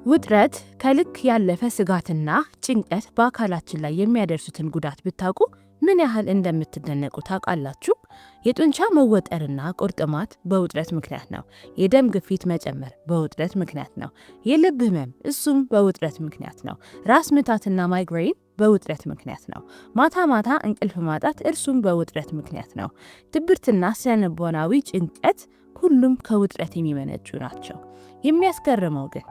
ውጥረት፣ ከልክ ያለፈ ስጋትና ጭንቀት በአካላችን ላይ የሚያደርሱትን ጉዳት ብታውቁ ምን ያህል እንደምትደነቁ ታውቃላችሁ? የጡንቻ መወጠርና ቁርጥማት በውጥረት ምክንያት ነው። የደም ግፊት መጨመር በውጥረት ምክንያት ነው። የልብ ህመም፣ እሱም በውጥረት ምክንያት ነው። ራስ ምታትና ማይግሬን በውጥረት ምክንያት ነው። ማታ ማታ እንቅልፍ ማጣት፣ እርሱም በውጥረት ምክንያት ነው። ድብርትና ስነልቦናዊ ጭንቀት ሁሉም ከውጥረት የሚመነጩ ናቸው። የሚያስገርመው ግን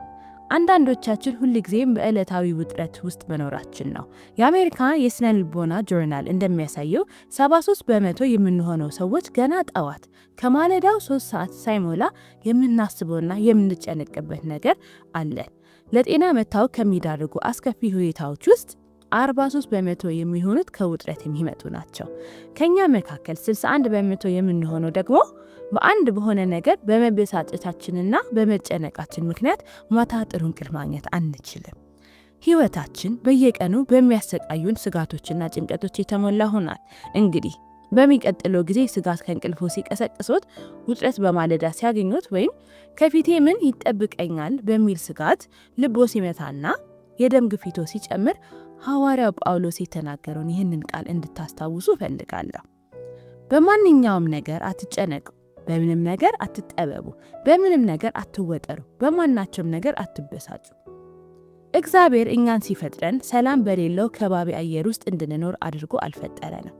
አንዳንዶቻችን ሁልጊዜም በዕለታዊ ውጥረት ውስጥ መኖራችን ነው። የአሜሪካ የስነ ልቦና ጆርናል እንደሚያሳየው 73% የምንሆነው ሰዎች ገና ጠዋት ከማለዳው 3 ሰዓት ሳይሞላ የምናስበውና የምንጨነቅበት ነገር አለን። ለጤና መታወክ ከሚዳርጉ አስከፊ ሁኔታዎች ውስጥ 43% የሚሆኑት ከውጥረት የሚመጡ ናቸው። ከኛ መካከል 61% የምንሆነው ደግሞ በአንድ በሆነ ነገር በመበሳጨታችንና በመጨነቃችን ምክንያት ማታ ጥሩ እንቅልፍ ማግኘት አንችልም። ህይወታችን በየቀኑ በሚያሰቃዩን ስጋቶችና ጭንቀቶች የተሞላ ሆኗል። እንግዲህ በሚቀጥለው ጊዜ ስጋት ከእንቅልፎ ሲቀሰቅሶት፣ ውጥረት በማለዳ ሲያገኙት ወይም ከፊቴ ምን ይጠብቀኛል በሚል ስጋት ልቦ ሲመታና የደም ግፊቶ ሲጨምር ሐዋርያው ጳውሎስ የተናገረውን ይህንን ቃል እንድታስታውሱ እፈልጋለሁ። በማንኛውም ነገር አትጨነቁ፣ በምንም ነገር አትጠበቡ፣ በምንም ነገር አትወጠሩ፣ በማናቸውም ነገር አትበሳጩ። እግዚአብሔር እኛን ሲፈጥረን ሰላም በሌለው ከባቢ አየር ውስጥ እንድንኖር አድርጎ አልፈጠረንም።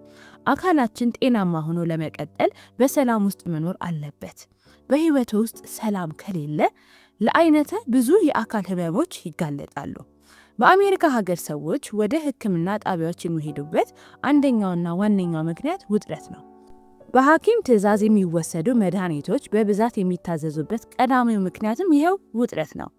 አካላችን ጤናማ ሆኖ ለመቀጠል በሰላም ውስጥ መኖር አለበት። በህይወት ውስጥ ሰላም ከሌለ ለአይነተ ብዙ የአካል ህመሞች ይጋለጣሉ። በአሜሪካ ሀገር ሰዎች ወደ ሕክምና ጣቢያዎች የሚሄዱበት አንደኛውና ዋነኛው ምክንያት ውጥረት ነው። በሐኪም ትዕዛዝ የሚወሰዱ መድኃኒቶች በብዛት የሚታዘዙበት ቀዳሚው ምክንያትም ይኸው ውጥረት ነው።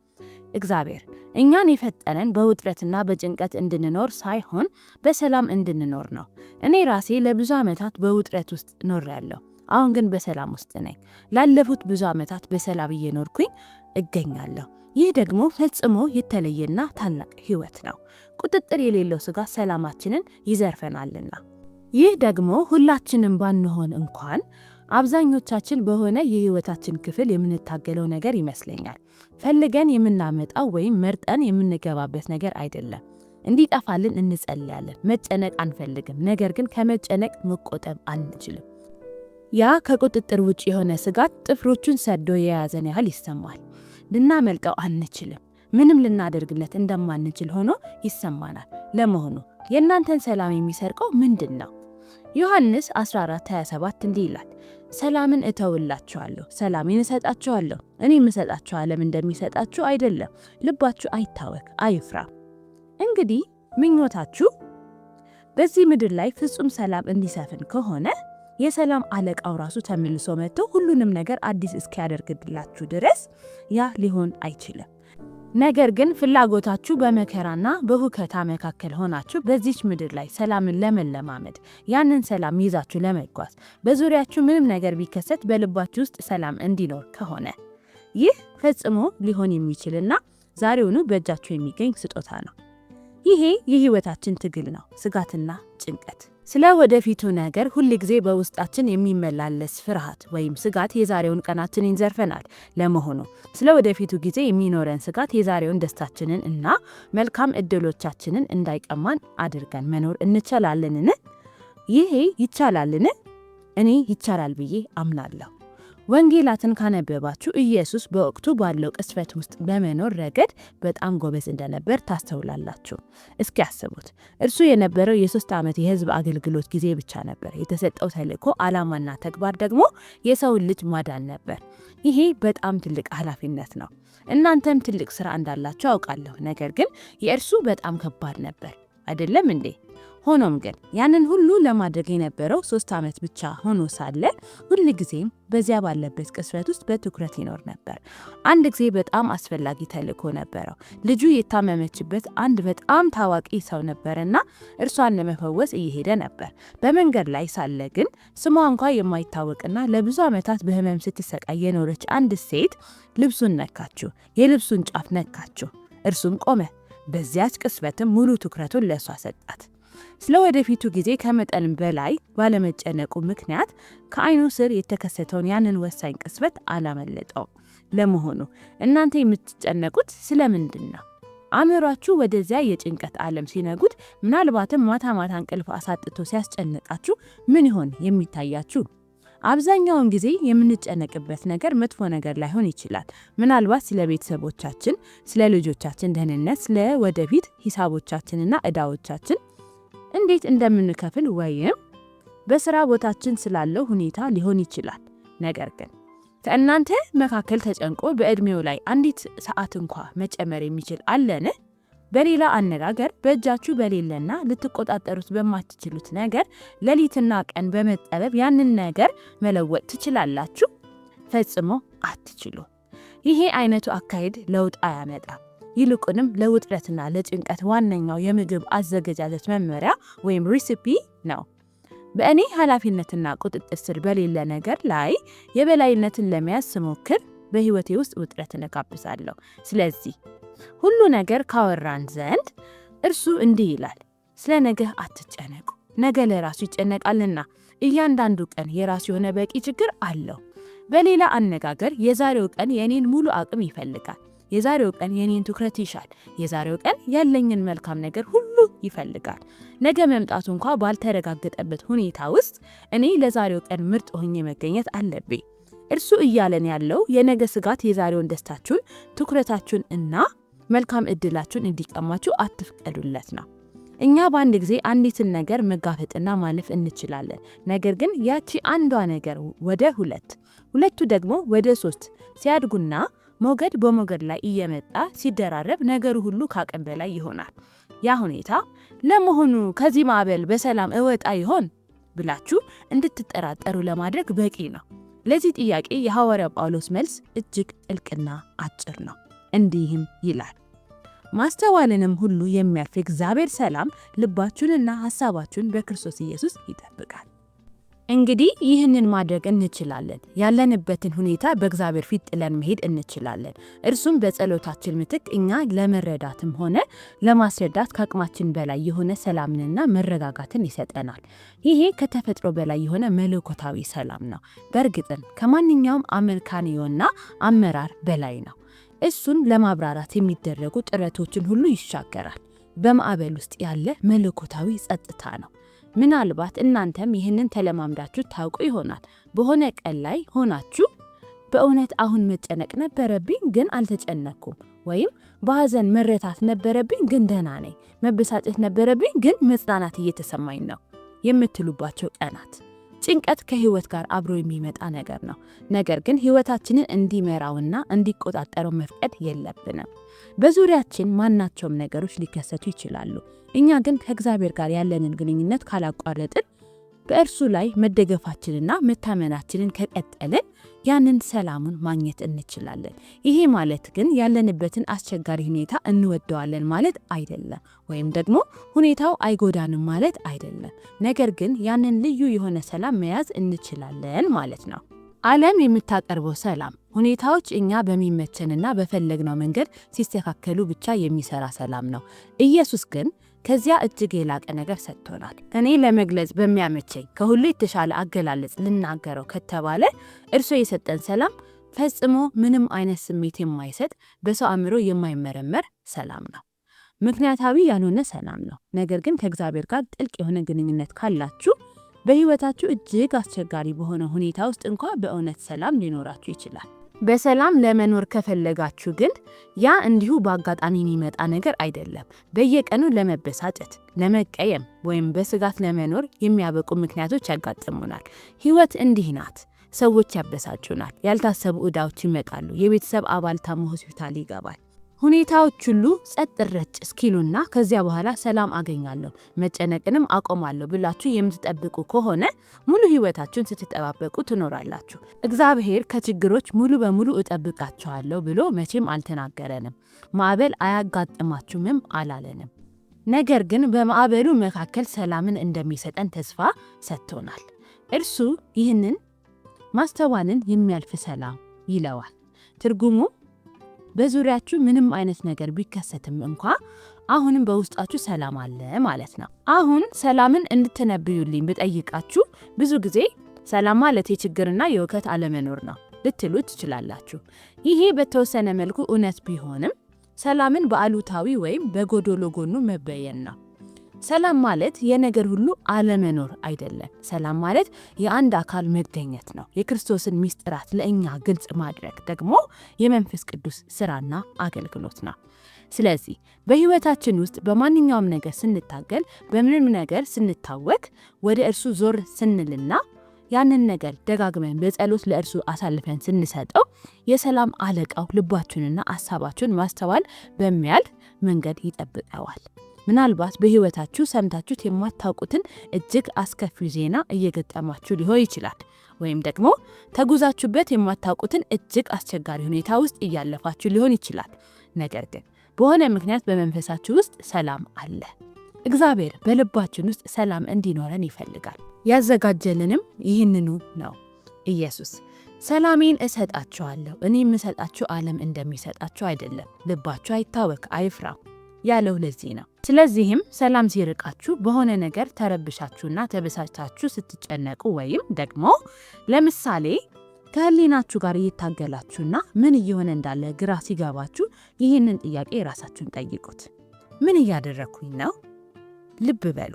እግዚአብሔር እኛን የፈጠረን በውጥረትና በጭንቀት እንድንኖር ሳይሆን በሰላም እንድንኖር ነው። እኔ ራሴ ለብዙ ዓመታት በውጥረት ውስጥ ኖሬያለሁ። አሁን ግን በሰላም ውስጥ ነኝ። ላለፉት ብዙ ዓመታት በሰላም እየኖርኩኝ እገኛለሁ። ይህ ደግሞ ፈጽሞ የተለየና ታላቅ ህይወት ነው። ቁጥጥር የሌለው ስጋት ሰላማችንን ይዘርፈናልና። ይህ ደግሞ ሁላችንም ባንሆን እንኳን አብዛኞቻችን በሆነ የህይወታችን ክፍል የምንታገለው ነገር ይመስለኛል። ፈልገን የምናመጣው ወይም መርጠን የምንገባበት ነገር አይደለም። እንዲጠፋልን እንጸልያለን። መጨነቅ አንፈልግም፣ ነገር ግን ከመጨነቅ መቆጠብ አንችልም። ያ ከቁጥጥር ውጭ የሆነ ስጋት ጥፍሮቹን ሰዶ የያዘን ያህል ይሰማል። ልናመልጠው አንችልም። ምንም ልናደርግለት እንደማንችል ሆኖ ይሰማናል። ለመሆኑ የእናንተን ሰላም የሚሰርቀው ምንድን ነው? ዮሐንስ 14:27 እንዲህ ይላል፣ ሰላምን እተውላችኋለሁ፣ ሰላሜን እሰጣችኋለሁ። እኔ የምሰጣችሁ ዓለም እንደሚሰጣችሁ አይደለም። ልባችሁ አይታወክ፣ አይፍራ። እንግዲህ ምኞታችሁ በዚህ ምድር ላይ ፍጹም ሰላም እንዲሰፍን ከሆነ የሰላም አለቃው ራሱ ተመልሶ መጥቶ ሁሉንም ነገር አዲስ እስኪያደርግላችሁ ድረስ ያ ሊሆን አይችልም። ነገር ግን ፍላጎታችሁ በመከራና በሁከታ መካከል ሆናችሁ በዚች ምድር ላይ ሰላምን ለመለማመድ፣ ያንን ሰላም ይዛችሁ ለመጓዝ፣ በዙሪያችሁ ምንም ነገር ቢከሰት በልባችሁ ውስጥ ሰላም እንዲኖር ከሆነ ይህ ፈጽሞ ሊሆን የሚችልና ዛሬውኑ በእጃችሁ የሚገኝ ስጦታ ነው። ይሄ የህይወታችን ትግል ነው፣ ስጋትና ጭንቀት። ስለ ወደፊቱ ነገር ሁል ጊዜ በውስጣችን የሚመላለስ ፍርሃት ወይም ስጋት የዛሬውን ቀናችንን ይዘርፈናል። ለመሆኑ ስለ ወደፊቱ ጊዜ የሚኖረን ስጋት የዛሬውን ደስታችንን እና መልካም እድሎቻችንን እንዳይቀማን አድርገን መኖር እንችላለንን? ይሄ ይቻላልን? እኔ ይቻላል ብዬ አምናለሁ። ወንጌላትን ካነበባችሁ ኢየሱስ በወቅቱ ባለው ቅስፈት ውስጥ በመኖር ረገድ በጣም ጎበዝ እንደነበር ታስተውላላችሁ። እስኪ አስቡት። እርሱ የነበረው የ3 ዓመት የህዝብ አገልግሎት ጊዜ ብቻ ነበር። የተሰጠው ተልእኮ፣ ዓላማና ተግባር ደግሞ የሰውን ልጅ ማዳን ነበር። ይሄ በጣም ትልቅ ኃላፊነት ነው። እናንተም ትልቅ ስራ እንዳላችሁ አውቃለሁ። ነገር ግን የእርሱ በጣም ከባድ ነበር፣ አይደለም እንዴ? ሆኖም ግን ያንን ሁሉ ለማድረግ የነበረው 3 ዓመት ብቻ ሆኖ ሳለ ሁል ጊዜም በዚያ ባለበት ቅስፈት ውስጥ በትኩረት ይኖር ነበር። አንድ ጊዜ በጣም አስፈላጊ ተልእኮ ነበረው። ልጁ የታመመችበት አንድ በጣም ታዋቂ ሰው ነበርና እርሷን ለመፈወስ እየሄደ ነበር። በመንገድ ላይ ሳለ ግን ስሟ እንኳ የማይታወቅና ለብዙ ዓመታት በህመም ስትሰቃይ የኖረች አንድ ሴት ልብሱን ነካችው፣ የልብሱን ጫፍ ነካችው። እርሱም ቆመ። በዚያች ቅጽበትም ሙሉ ትኩረቱን ለእሷ ሰጣት። ስለ ወደፊቱ ጊዜ ከመጠን በላይ ባለመጨነቁ ምክንያት ከዓይኑ ስር የተከሰተውን ያንን ወሳኝ ቅጽበት አላመለጠውም። ለመሆኑ እናንተ የምትጨነቁት ስለምንድን ነው? አእምሯችሁ ወደዚያ የጭንቀት ዓለም ሲነጉት፣ ምናልባትም ማታ ማታ እንቅልፍ አሳጥቶ ሲያስጨንቃችሁ ምን ይሆን የሚታያችሁ? አብዛኛውን ጊዜ የምንጨነቅበት ነገር መጥፎ ነገር ላይሆን ይችላል። ምናልባት ስለ ቤተሰቦቻችን፣ ስለ ልጆቻችን ደህንነት፣ ስለ ወደፊት ሂሳቦቻችንና ዕዳዎቻችን እንዴት እንደምንከፍል ወይም በስራ ቦታችን ስላለው ሁኔታ ሊሆን ይችላል። ነገር ግን ከእናንተ መካከል ተጨንቆ በዕድሜው ላይ አንዲት ሰዓት እንኳ መጨመር የሚችል አለን? በሌላ አነጋገር በእጃችሁ በሌለና ልትቆጣጠሩት በማትችሉት ነገር ሌሊትና ቀን በመጠበብ ያንን ነገር መለወጥ ትችላላችሁ? ፈጽሞ አትችሉ። ይሄ አይነቱ አካሄድ ለውጥ አያመጣም። ይልቁንም ለውጥረትና ለጭንቀት ዋነኛው የምግብ አዘገጃጀት መመሪያ ወይም recipe ነው። በእኔ ኃላፊነትና ቁጥጥር ስር በሌለ ነገር ላይ የበላይነትን ለመያዝ ስሞክር በሕይወቴ ውስጥ ውጥረትን እጋብዛለሁ። ስለዚህ ሁሉ ነገር ካወራን ዘንድ እርሱ እንዲህ ይላል፣ ስለ ነገ አትጨነቁ፣ ነገ ለራሱ ይጨነቃልና እያንዳንዱ ቀን የራሱ የሆነ በቂ ችግር አለው። በሌላ አነጋገር የዛሬው ቀን የእኔን ሙሉ አቅም ይፈልጋል። የዛሬው ቀን የኔን ትኩረት ይሻል። የዛሬው ቀን ያለኝን መልካም ነገር ሁሉ ይፈልጋል። ነገ መምጣቱ እንኳ ባልተረጋገጠበት ሁኔታ ውስጥ እኔ ለዛሬው ቀን ምርጥ ሆኜ መገኘት አለብኝ። እርሱ እያለን ያለው የነገ ስጋት የዛሬውን ደስታችሁን፣ ትኩረታችሁን እና መልካም እድላችሁን እንዲቀማችሁ አትፍቀዱለት ነው። እኛ በአንድ ጊዜ አንዲትን ነገር መጋፈጥና ማለፍ እንችላለን። ነገር ግን ያቺ አንዷ ነገር ወደ ሁለት፣ ሁለቱ ደግሞ ወደ ሶስት ሲያድጉና ሞገድ በሞገድ ላይ እየመጣ ሲደራረብ ነገሩ ሁሉ ከአቅም በላይ ይሆናል። ያ ሁኔታ ለመሆኑ ከዚህ ማዕበል በሰላም እወጣ ይሆን ብላችሁ እንድትጠራጠሩ ለማድረግ በቂ ነው። ለዚህ ጥያቄ የሐዋርያው ጳውሎስ መልስ እጅግ ጥልቅና አጭር ነው። እንዲህም ይላል፣ ማስተዋልንም ሁሉ የሚያልፍ የእግዚአብሔር ሰላም ልባችሁንና ሐሳባችሁን በክርስቶስ ኢየሱስ ይጠብቃል። እንግዲህ ይህንን ማድረግ እንችላለን። ያለንበትን ሁኔታ በእግዚአብሔር ፊት ጥለን መሄድ እንችላለን። እርሱም በጸሎታችን ምትክ እኛ ለመረዳትም ሆነ ለማስረዳት ከአቅማችን በላይ የሆነ ሰላምንና መረጋጋትን ይሰጠናል። ይሄ ከተፈጥሮ በላይ የሆነ መለኮታዊ ሰላም ነው። በእርግጥም ከማንኛውም አመክንዮና አመራር በላይ ነው። እሱን ለማብራራት የሚደረጉ ጥረቶችን ሁሉ ይሻገራል። በማዕበል ውስጥ ያለ መለኮታዊ ጸጥታ ነው። ምናልባት እናንተም ይህንን ተለማምዳችሁ ታውቁ ይሆናል። በሆነ ቀን ላይ ሆናችሁ በእውነት አሁን መጨነቅ ነበረብኝ ግን አልተጨነኩም፣ ወይም በሐዘን መረታት ነበረብኝ ግን ደህና ነኝ፣ መበሳጨት ነበረብኝ ግን መጽናናት እየተሰማኝ ነው የምትሉባቸው ቀናት። ጭንቀት ከህይወት ጋር አብሮ የሚመጣ ነገር ነው። ነገር ግን ህይወታችንን እንዲመራውና እንዲቆጣጠረው መፍቀድ የለብንም። በዙሪያችን ማናቸውም ነገሮች ሊከሰቱ ይችላሉ። እኛ ግን ከእግዚአብሔር ጋር ያለንን ግንኙነት ካላቋረጥን፣ በእርሱ ላይ መደገፋችንና መታመናችንን ከቀጠልን ያንን ሰላሙን ማግኘት እንችላለን። ይሄ ማለት ግን ያለንበትን አስቸጋሪ ሁኔታ እንወደዋለን ማለት አይደለም፣ ወይም ደግሞ ሁኔታው አይጎዳንም ማለት አይደለም። ነገር ግን ያንን ልዩ የሆነ ሰላም መያዝ እንችላለን ማለት ነው። ዓለም የምታቀርበው ሰላም ሁኔታዎች እኛ በሚመቸንና በፈለግነው መንገድ ሲስተካከሉ ብቻ የሚሰራ ሰላም ነው። ኢየሱስ ግን ከዚያ እጅግ የላቀ ነገር ሰጥቶናል። እኔ ለመግለጽ በሚያመቸኝ ከሁሉ የተሻለ አገላለጽ ልናገረው ከተባለ እርሱ የሰጠን ሰላም ፈጽሞ ምንም አይነት ስሜት የማይሰጥ፣ በሰው አእምሮ የማይመረመር ሰላም ነው። ምክንያታዊ ያልሆነ ሰላም ነው። ነገር ግን ከእግዚአብሔር ጋር ጥልቅ የሆነ ግንኙነት ካላችሁ በሕይወታችሁ እጅግ አስቸጋሪ በሆነ ሁኔታ ውስጥ እንኳ በእውነት ሰላም ሊኖራችሁ ይችላል። በሰላም ለመኖር ከፈለጋችሁ ግን ያ እንዲሁ በአጋጣሚ የሚመጣ ነገር አይደለም። በየቀኑ ለመበሳጨት፣ ለመቀየም ወይም በስጋት ለመኖር የሚያበቁ ምክንያቶች ያጋጥሙናል። ሕይወት እንዲህ ናት። ሰዎች ያበሳጩናል። ያልታሰቡ ዕዳዎች ይመጣሉ። የቤተሰብ አባል ታሞ ሆስፒታል ይገባል። ሁኔታዎች ሁሉ ጸጥ ረጭ እስኪሉና ከዚያ በኋላ ሰላም አገኛለሁ መጨነቅንም አቆማለሁ ብላችሁ የምትጠብቁ ከሆነ ሙሉ ሕይወታችሁን ስትጠባበቁ ትኖራላችሁ። እግዚአብሔር ከችግሮች ሙሉ በሙሉ እጠብቃችኋለሁ ብሎ መቼም አልተናገረንም። ማዕበል አያጋጥማችሁምም አላለንም። ነገር ግን በማዕበሉ መካከል ሰላምን እንደሚሰጠን ተስፋ ሰጥቶናል። እርሱ ይህንን ማስተዋልን የሚያልፍ ሰላም ይለዋል። ትርጉሙ በዙሪያችሁ ምንም አይነት ነገር ቢከሰትም እንኳ አሁንም በውስጣችሁ ሰላም አለ ማለት ነው። አሁን ሰላምን እንድትነብዩልኝ ብጠይቃችሁ ብዙ ጊዜ ሰላም ማለት የችግርና የውከት አለመኖር ነው ልትሉ ትችላላችሁ። ይሄ በተወሰነ መልኩ እውነት ቢሆንም ሰላምን በአሉታዊ ወይም በጎዶሎ ጎኑ መበየን ነው። ሰላም ማለት የነገር ሁሉ አለመኖር አይደለም። ሰላም ማለት የአንድ አካል መገኘት ነው። የክርስቶስን ምስጢራት ለእኛ ግልጽ ማድረግ ደግሞ የመንፈስ ቅዱስ ስራና አገልግሎት ነው። ስለዚህ በሕይወታችን ውስጥ በማንኛውም ነገር ስንታገል፣ በምንም ነገር ስንታወክ፣ ወደ እርሱ ዞር ስንልና ያንን ነገር ደጋግመን በጸሎት ለእርሱ አሳልፈን ስንሰጠው የሰላም አለቃው ልባችሁንና አሳባችሁን ማስተዋል በሚያልፍ መንገድ ይጠብቀዋል። ምናልባት በሕይወታችሁ ሰምታችሁት የማታውቁትን እጅግ አስከፊ ዜና እየገጠማችሁ ሊሆን ይችላል። ወይም ደግሞ ተጉዛችሁበት የማታውቁትን እጅግ አስቸጋሪ ሁኔታ ውስጥ እያለፋችሁ ሊሆን ይችላል። ነገር ግን በሆነ ምክንያት በመንፈሳችሁ ውስጥ ሰላም አለ። እግዚአብሔር በልባችን ውስጥ ሰላም እንዲኖረን ይፈልጋል። ያዘጋጀልንም ይህንኑ ነው። ኢየሱስ ሰላሜን እሰጣችኋለሁ፣ እኔ የምሰጣችሁ ዓለም እንደሚሰጣችሁ አይደለም፣ ልባችሁ አይታወክ አይፍራም ያለው ለዚህ ነው። ስለዚህም ሰላም ሲርቃችሁ፣ በሆነ ነገር ተረብሻችሁና ተበሳጭታችሁ ስትጨነቁ፣ ወይም ደግሞ ለምሳሌ ከህሊናችሁ ጋር እየታገላችሁና ምን እየሆነ እንዳለ ግራ ሲገባችሁ ይህንን ጥያቄ ራሳችሁን ጠይቁት። ምን እያደረግኩኝ ነው? ልብ በሉ።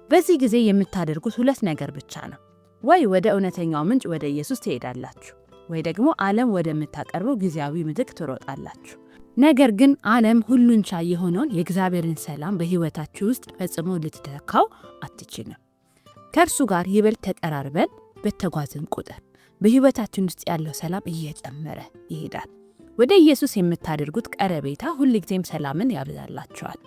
በዚህ ጊዜ የምታደርጉት ሁለት ነገር ብቻ ነው። ወይ ወደ እውነተኛው ምንጭ ወደ ኢየሱስ ትሄዳላችሁ፣ ወይ ደግሞ ዓለም ወደምታቀርበው ጊዜያዊ ምትክ ትሮጣላችሁ። ነገር ግን ዓለም ሁሉን ቻይ የሆነውን የእግዚአብሔርን ሰላም በሕይወታችሁ ውስጥ ፈጽሞ ልትተካው አትችልም። ከእርሱ ጋር ይበልጥ ተቀራርበን በተጓዝን ቁጥር በሕይወታችን ውስጥ ያለው ሰላም እየጨመረ ይሄዳል። ወደ ኢየሱስ የምታደርጉት ቀረቤታ ሁልጊዜም ሰላምን ያበዛላችኋል።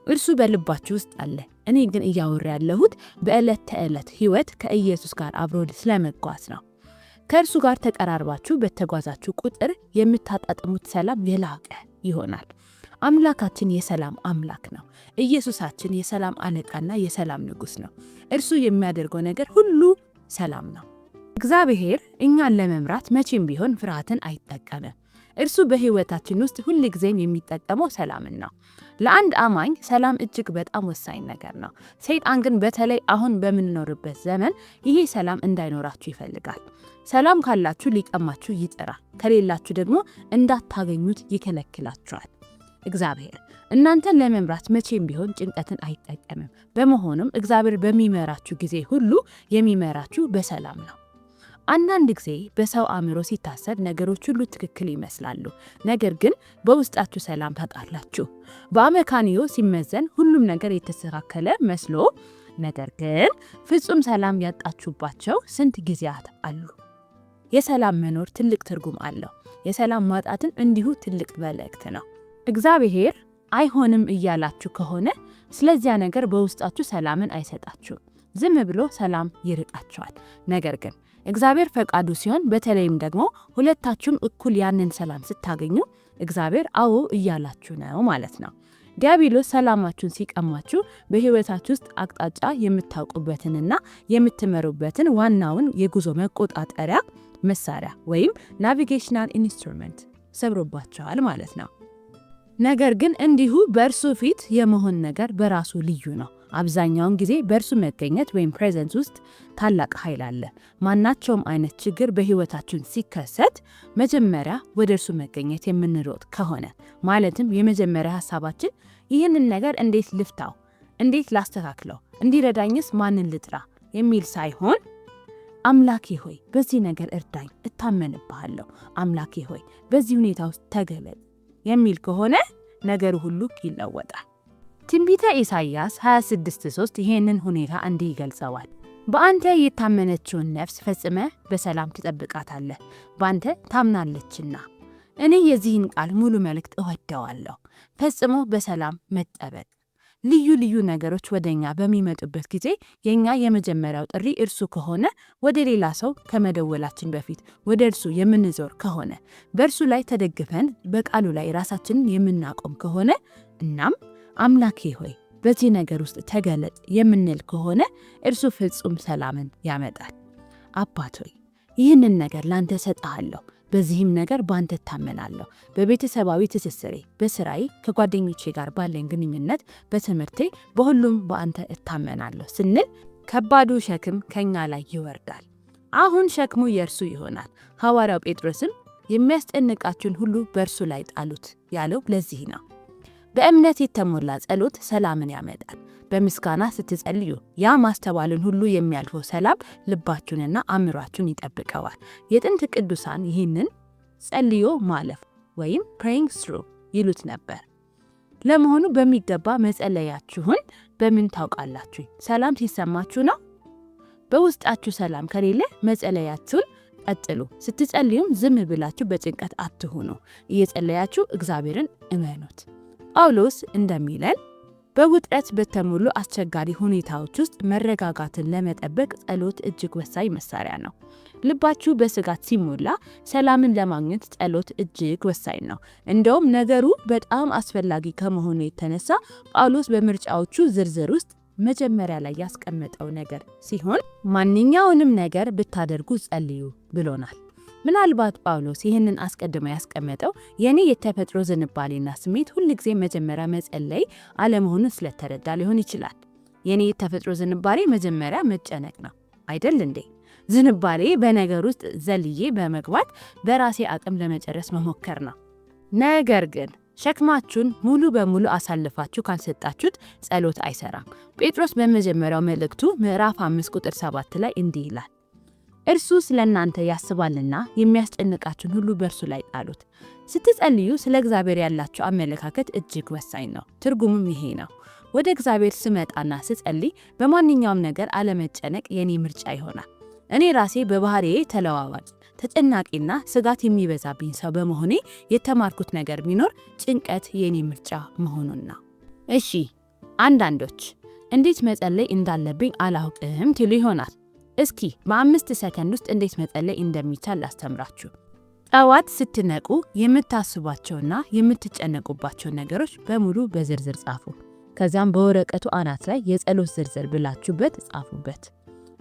እርሱ በልባችሁ ውስጥ አለ። እኔ ግን እያወራ ያለሁት በዕለት ተዕለት ሕይወት ከኢየሱስ ጋር አብሮ ስለመጓዝ ነው። ከእርሱ ጋር ተቀራርባችሁ በተጓዛችሁ ቁጥር የምታጣጥሙት ሰላም የላቀ ይሆናል። አምላካችን የሰላም አምላክ ነው። ኢየሱሳችን የሰላም አለቃና የሰላም ንጉሥ ነው። እርሱ የሚያደርገው ነገር ሁሉ ሰላም ነው። እግዚአብሔር እኛን ለመምራት መቼም ቢሆን ፍርሃትን አይጠቀምም። እርሱ በሕይወታችን ውስጥ ሁልጊዜም የሚጠቀመው ሰላምን ነው። ለአንድ አማኝ ሰላም እጅግ በጣም ወሳኝ ነገር ነው። ሰይጣን ግን በተለይ አሁን በምንኖርበት ዘመን ይሄ ሰላም እንዳይኖራችሁ ይፈልጋል። ሰላም ካላችሁ ሊቀማችሁ ይጥራል፣ ከሌላችሁ ደግሞ እንዳታገኙት ይከለክላችኋል። እግዚአብሔር እናንተን ለመምራት መቼም ቢሆን ጭንቀትን አይጠቀምም። በመሆኑም እግዚአብሔር በሚመራችሁ ጊዜ ሁሉ የሚመራችሁ በሰላም ነው። አንዳንድ ጊዜ በሰው አእምሮ ሲታሰብ ነገሮች ሁሉ ትክክል ይመስላሉ። ነገር ግን በውስጣችሁ ሰላም ታጣላችሁ። በአመካንዮ ሲመዘን ሁሉም ነገር የተስተካከለ መስሎ፣ ነገር ግን ፍጹም ሰላም ያጣችሁባቸው ስንት ጊዜያት አሉ። የሰላም መኖር ትልቅ ትርጉም አለው። የሰላም ማጣትን እንዲሁ ትልቅ መልእክት ነው። እግዚአብሔር አይሆንም እያላችሁ ከሆነ ስለዚያ ነገር በውስጣችሁ ሰላምን አይሰጣችሁም። ዝም ብሎ ሰላም ይርቃችኋል። ነገር ግን እግዚአብሔር ፈቃዱ ሲሆን፣ በተለይም ደግሞ ሁለታችሁም እኩል ያንን ሰላም ስታገኙ እግዚአብሔር አዎ እያላችሁ ነው ማለት ነው። ዲያብሎስ ሰላማችሁን ሲቀማችሁ በሕይወታችሁ ውስጥ አቅጣጫ የምታውቁበትንና የምትመሩበትን ዋናውን የጉዞ መቆጣጠሪያ መሳሪያ ወይም navigational instrument ሰብሮባችኋል ማለት ነው። ነገር ግን እንዲሁ በእርሱ ፊት የመሆን ነገር በራሱ ልዩ ነው። አብዛኛውን ጊዜ በእርሱ መገኘት ወይም presence ውስጥ ታላቅ ኃይል አለ። ማናቸውም አይነት ችግር በሕይወታችን ሲከሰት መጀመሪያ ወደ እርሱ መገኘት የምንሮጥ ከሆነ፣ ማለትም የመጀመሪያ ሀሳባችን ይህንን ነገር እንዴት ልፍታው፣ እንዴት ላስተካክለው፣ እንዲረዳኝስ ማንን ልጥራ የሚል ሳይሆን አምላኬ ሆይ በዚህ ነገር እርዳኝ፣ እታመንብሃለሁ፣ አምላኬ ሆይ በዚህ ሁኔታ ውስጥ ተገለጥ የሚል ከሆነ ነገሩ ሁሉ ይለወጣል። ትንቢተ ኢሳይያስ 26:3 ይህንን ሁኔታ እንዲህ ይገልጸዋል። በአንተ የታመነችውን ነፍስ ፈጽመህ በሰላም ትጠብቃታለህ፣ በአንተ ታምናለችና። እኔ የዚህን ቃል ሙሉ መልእክት እወደዋለሁ። ፈጽሞ በሰላም መጠበቅ። ልዩ ልዩ ነገሮች ወደ እኛ በሚመጡበት ጊዜ የእኛ የመጀመሪያው ጥሪ እርሱ ከሆነ፣ ወደ ሌላ ሰው ከመደወላችን በፊት ወደ እርሱ የምንዞር ከሆነ፣ በእርሱ ላይ ተደግፈን በቃሉ ላይ ራሳችንን የምናቆም ከሆነ፣ እናም አምላኬ ሆይ በዚህ ነገር ውስጥ ተገለጥ የምንል ከሆነ እርሱ ፍጹም ሰላምን ያመጣል። አባት ሆይ ይህንን ነገር ላንተ እሰጥሃለሁ፣ በዚህም ነገር በአንተ እታመናለሁ። በቤተሰባዊ ትስስሬ፣ በስራዬ፣ ከጓደኞቼ ጋር ባለኝ ግንኙነት፣ በትምህርቴ፣ በሁሉም በአንተ እታመናለሁ ስንል ከባዱ ሸክም ከኛ ላይ ይወርዳል። አሁን ሸክሙ የእርሱ ይሆናል። ሐዋርያው ጴጥሮስም የሚያስጨንቃችሁን ሁሉ በእርሱ ላይ ጣሉት ያለው ለዚህ ነው። በእምነት የተሞላ ጸሎት ሰላምን ያመጣል። በምስጋና ስትጸልዩ ያ ማስተዋልን ሁሉ የሚያልፈው ሰላም ልባችሁንና አእምሯችሁን ይጠብቀዋል። የጥንት ቅዱሳን ይህንን ጸልዮ ማለፍ ወይም praying through ይሉት ነበር። ለመሆኑ በሚገባ መጸለያችሁን በምን ታውቃላችሁ? ሰላም ሲሰማችሁ ነው? በውስጣችሁ ሰላም ከሌለ መጸለያችሁን ቀጥሉ። ስትጸልዩም ዝም ብላችሁ በጭንቀት አትሁኑ። እየጸለያችሁ እግዚአብሔርን እመኑት። ጳውሎስ እንደሚለን በውጥረት በተሞሉ አስቸጋሪ ሁኔታዎች ውስጥ መረጋጋትን ለመጠበቅ ጸሎት እጅግ ወሳኝ መሳሪያ ነው። ልባችሁ በስጋት ሲሞላ ሰላምን ለማግኘት ጸሎት እጅግ ወሳኝ ነው። እንደውም ነገሩ በጣም አስፈላጊ ከመሆኑ የተነሳ ጳውሎስ በምርጫዎቹ ዝርዝር ውስጥ መጀመሪያ ላይ ያስቀመጠው ነገር ሲሆን ማንኛውንም ነገር ብታደርጉ ጸልዩ ብሎናል። ምናልባት ጳውሎስ ይህንን አስቀድሞ ያስቀመጠው የኔ የተፈጥሮ ዝንባሌና ስሜት ሁልጊዜ መጀመሪያ መጸለይ አለመሆኑን ስለተረዳ ሊሆን ይችላል። የኔ የተፈጥሮ ዝንባሌ መጀመሪያ መጨነቅ ነው አይደል እንዴ? ዝንባሌ በነገር ውስጥ ዘልዬ በመግባት በራሴ አቅም ለመጨረስ መሞከር ነው። ነገር ግን ሸክማችሁን ሙሉ በሙሉ አሳልፋችሁ ካልሰጣችሁት ጸሎት አይሰራም። ጴጥሮስ በመጀመሪያው መልእክቱ ምዕራፍ 5 ቁጥር 7 ላይ እንዲህ ይላል፣ እርሱ ስለ እናንተ ያስባልና የሚያስጨንቃችሁን ሁሉ በእርሱ ላይ ጣሉት። ስትጸልዩ ስለ እግዚአብሔር ያላችሁ አመለካከት እጅግ ወሳኝ ነው። ትርጉሙም ይሄ ነው። ወደ እግዚአብሔር ስመጣና ስጸልይ በማንኛውም ነገር አለመጨነቅ የኔ ምርጫ ይሆናል። እኔ ራሴ በባህሪዬ ተለዋዋጭ፣ ተጨናቂና ስጋት የሚበዛብኝ ሰው በመሆኔ የተማርኩት ነገር ቢኖር ጭንቀት የኔ ምርጫ መሆኑን ነው። እሺ፣ አንዳንዶች እንዴት መጸለይ እንዳለብኝ አላውቅም ትሉ ይሆናል። እስኪ በ5 ሰከንድ ውስጥ እንዴት መጸለይ እንደሚቻል ላስተምራችሁ። ጠዋት ስትነቁ የምታስቧቸውና የምትጨነቁባቸው ነገሮች በሙሉ በዝርዝር ጻፉ። ከዚያም በወረቀቱ አናት ላይ የጸሎት ዝርዝር ብላችሁበት ጻፉበት።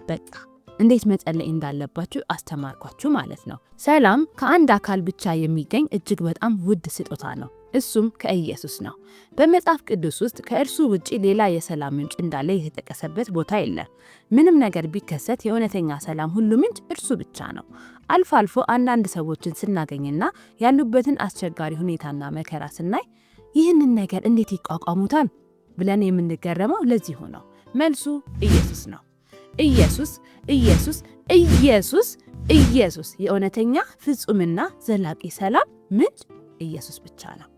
በቃ እንዴት መጸለይ እንዳለባችሁ አስተማርኳችሁ ማለት ነው። ሰላም ከአንድ አካል ብቻ የሚገኝ እጅግ በጣም ውድ ስጦታ ነው። እሱም ከኢየሱስ ነው። በመጽሐፍ ቅዱስ ውስጥ ከእርሱ ውጪ ሌላ የሰላም ምንጭ እንዳለ የተጠቀሰበት ቦታ የለም። ምንም ነገር ቢከሰት የእውነተኛ ሰላም ሁሉ ምንጭ እርሱ ብቻ ነው። አልፎ አልፎ አንዳንድ ሰዎችን ስናገኝና ያሉበትን አስቸጋሪ ሁኔታና መከራ ስናይ ይህንን ነገር እንዴት ይቋቋሙታል ብለን የምንገረመው ለዚሁ ነው። መልሱ ኢየሱስ ነው። ኢየሱስ፣ ኢየሱስ፣ ኢየሱስ፣ ኢየሱስ የእውነተኛ ፍጹምና ዘላቂ ሰላም ምንጭ ኢየሱስ ብቻ ነው።